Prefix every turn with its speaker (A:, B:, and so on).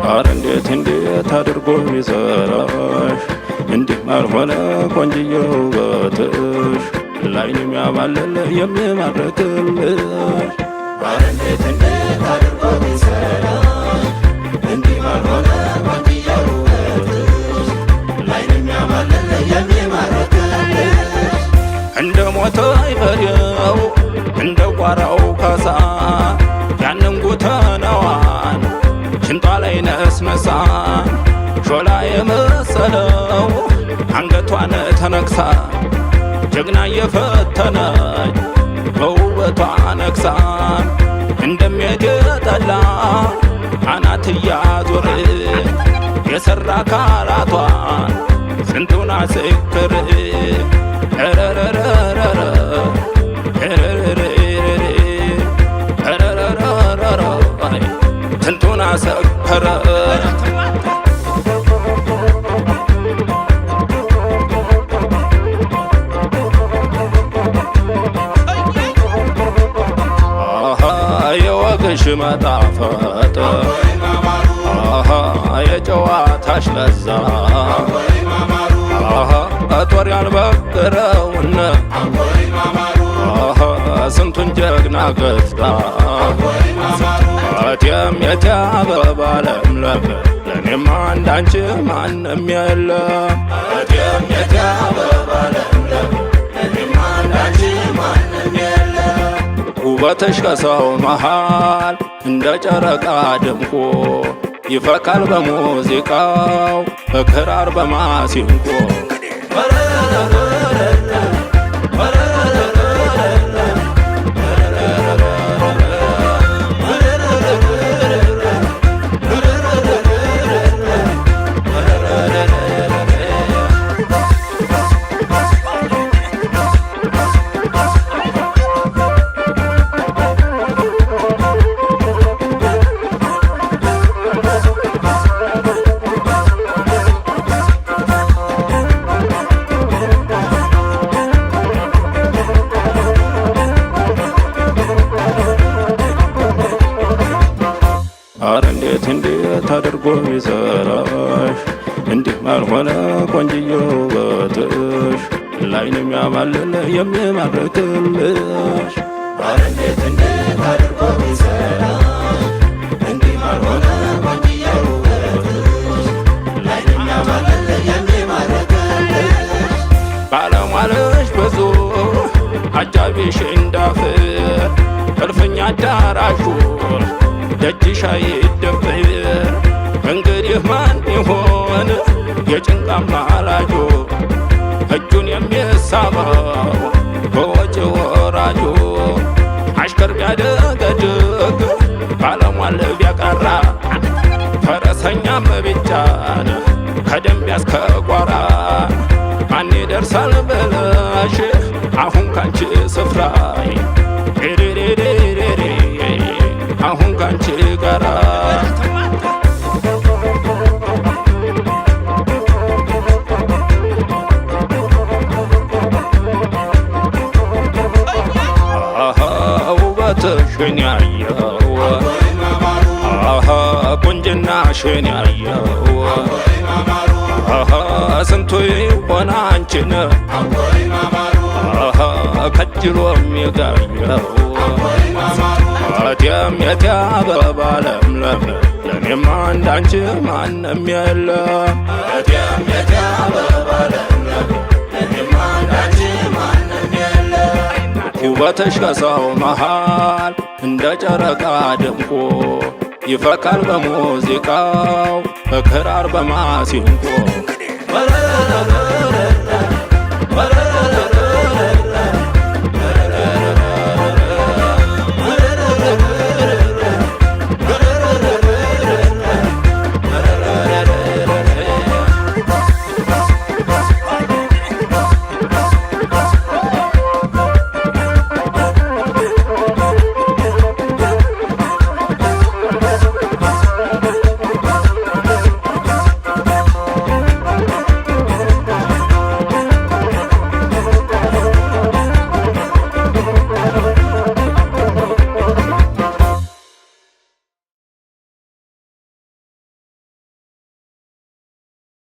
A: አረ እንዴት እንዴት አድርጎ ቢሰራሽ እንዲህ አልሆነ ቆንጅዬ ውበትሽ፣ ላይን የሚያማልል የሚማርክልሽ። አረ እንዴት እንዴት አድርጎ ቢሰራሽ እንዲህ አልሆነ ቆንጅዬ ውበትሽ፣ ላይን የሚያማልል የሚማርክልሽ። እንደ ሞተ ይፈሬው እንደ ቋራው ካሳ ያንን ጉተናዋን ሽንጧ ላይ ነስነሳ፣ ሾላ የመሰለው አንገቷን ተነክሳ፣ ጀግና እየፈተነች በውበቷ ነግሳ፣ እንደሚያገጠላ አናት እያዞር የሰራ ካላቷን ስንቱን አስክር። ረረረረረ ረረረረረ ስንቱን አሰከረ። አሃ የወግሽ መጣፈጥ፣ አሃ የጨዋታሽ ለዛ፣ አሃ ጦር ያልበገረውን፣ አሃ ስንቱን ጀግና ገፍታ። እቴም የቴ አበባ ለምለም፣ ለእኔማ እንዳንቺ ማንም የለም። እቴም የቴ አበባ ለምለም፣ ለእኔማ እንዳንቺ ማንም የለም። ውበትሽ ከሰው መሃል እንደ ጨረቃ ደምቆ ይፈካል በሙዚቃው በክራር በማሲንቆ። አረ እንዴት እንዴት አድርጎ ቢሰራሽ እንዲህ አልሆነ ቆንጅዬ ውበትሽ፣ ላይን የሚያማልል የሚማርክልሽ። አረ እንዴት እንዴት አድርጎ ቢሰራሽ እንዲህ አልሆነ ቆንጅዬ ውበትሽ፣ ላይን የሚያማልል የሚማርክልሽ። ባለሟልሽ ብዙ አጃቢሽ እንዳፍር፣ እልፍኝ አዳራሹ ደጅሽ አይደፍር። እንግዲህ ማን ይሆን የጭንቅ አማላጁ፣ እጁን የሚሳበው በወጪ ወራጁ? አሽከር ቢያደገድግ ባለሟል ቢያቀራ፣ ፈረሰኛም ቢጫን ከደንቢያ እስከ ቋራ፣ ማን ይደርሳል ብለሽ አሁን ካንቺ ስፍራ፣ ሬሬሬሬ አሁን ካንቺ ጋራ። አሃ ውበትሽን ያየው፣ አሃ ቁንጅናሽን ያየው፣ አሃ ስንቱ ይሆን አንቺን አሃ ከጅሎ የሚጋየው? እቴም የቴ አበባ ለምለም፣ ለእኔማ እንዳንቺ ማንም የለም። እቴም የቴ አበባ ለምለም፣ ለእኔማ እንዳንቺ ማንም የለም። ውበትሽ ከሰው መሃል እንደ ጨረቃ ደምቆ ይፈካል በሙዚቃው በክራር በማሲንቆ።